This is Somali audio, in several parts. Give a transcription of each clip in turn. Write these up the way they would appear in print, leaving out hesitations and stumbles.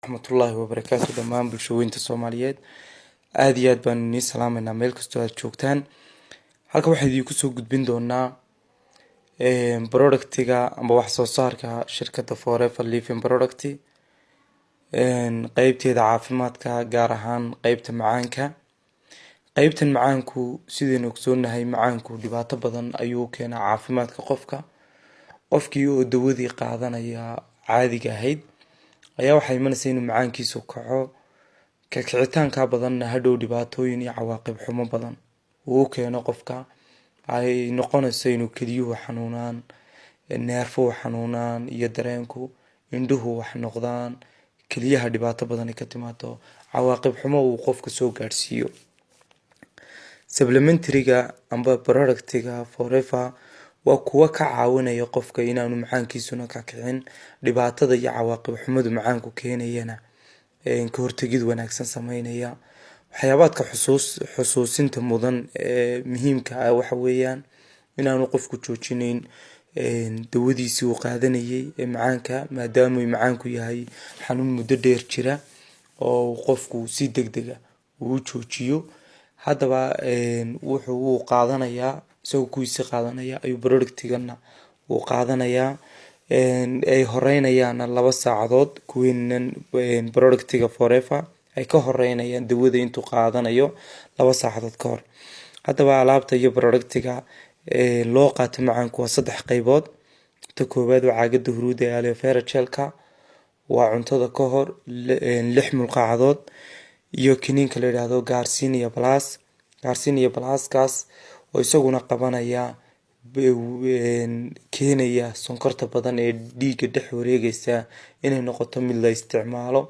Raxmatullaahi wabarakaatu. Dhammaan bulshooyinta Soomaaliyeed, aada iyo aad baanu inii salaameynaa meel kastoo aad joogtaan. Halkan waxaan idiinku soo gudbin doonaa productiga amba wax soo saarka shirkadda Forever Living Product, qeybteeda caafimaadka, gaar ahaan qeybta macaanka. Qeybtan macaanku, sidaynu ogsoonahay, macaanku dhibaato badan ayuu keenaa caafimaadka qofka. Qofkii oo dawadii qaadanaya caadiga ahayd ayaa waxaa imanaysa inuu macaankiisu kaco. Kakicitaanka badanna hadhow dhibaatooyin iyo cawaaqib xumo badan uu u keeno qofka, ay noqonayso inuu keliyuhu xanuunaan, neerfuhu xanuunaan iyo dareenku, indhuhu wax noqdaan, keliyaha dhibaato badan ay ka timaado, cawaaqib xumo uu qofka soo gaadhsiiyo. Supplementaryga amba productiga Forever waa kuwo ka caawinaya qofka inaanu macaankiisuna ka kicin, dhibaatada iyo cawaaqib xumadu macaanku keenayana ka hortegid wanaagsan sameynaya. Waxyaabaadka xusuusinta mudan ee muhiimka ah waxa weeyaan inaanu qofku joojinayn dawadiisii uu qaadanayay ee macaanka, maadaama uu macaanku yahay xanuun muddo dheer jira oo qofku si degdega uu joojiyo. Haddaba wuxuu uu qaadanayaa, isagoo kuwiisi qaadanaya ayuu productigana uu qaadanayaa, ay horeynayaana 2 saacadood kuwiinan productiga Forever ay ka horeynayaan dawada intuu qaadanayo 2 saacadood ka hor. Haddaba alaabta iyo productiga loo qaato macaanku waa saddex qeybood. Ta koowaad waa caagada huruuda ee aloe vera gelka, waa cuntada ka hor 6 mulqaacadood, iyo kiniinka la yidhaahdo Garcinia Plus. Garcinia Pluskaas oo isaguna qabanaya, keenaya sonkorta badan ee dhiigga dhex wareegaysa inay noqoto mid la isticmaalo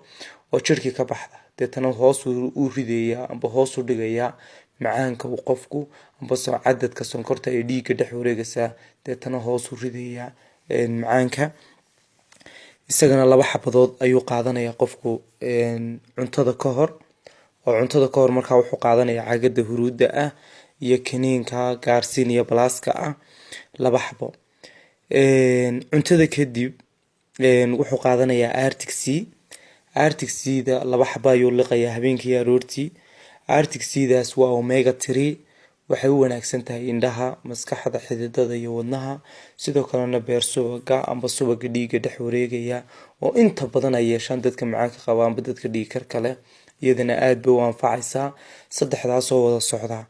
oo jirkii ka baxda. Deetana hoos u ridaya amba hoos u dhigaya macaanka uu qofku amba cadadka sonkorta ee dhiigga dhex wareegaysa, deetana hoos u ridaya macaanka. Isagana laba xabadood ayuu qaadanaya qofku cuntada ka hor, oo cuntada ka hor markaa wuxuu qaadanaya caagada huruudda ah iyo kaniinka Garcinia Pluska ah, laba xabo. Cuntada kadib wuxuu qaadanayaa Arctic Sea. Arctic Sea-da laba xabo ayuu liqayaa habeenkii, aroortii. Arctic Sea-daas waa omega 3, waxay u wanaagsan tahay indhaha, maskaxda, xididada iyo wadnaha. Sidoo kalena beer subaga amba subaga dhiigga dhex wareegaya oo inta badan ay yeeshaan dadka macaanka qaba amba dadka dhiig karka leh, iyadana aada bay u anfacaysaa. Saddexdaasoo wada socda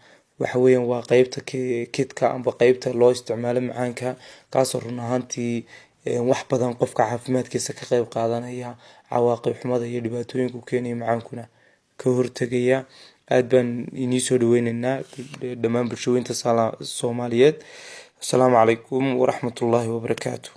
waxa weeyaan waa qeybta kitka amba qeybta loo isticmaalo macaanka, kaasoo run ahaantii wax badan qofka caafimaadkiisa ka qeyb qaadanaya, cawaaqib xumada iyo dhibaatooyinku keenaya macaankuna ka hortegaya. Aada baan inii soo dhaweyneynaa dhammaan bulshooyinta Soomaaliyeed. Asalaamu calaykum waraxmatullaahi wabarakaatu.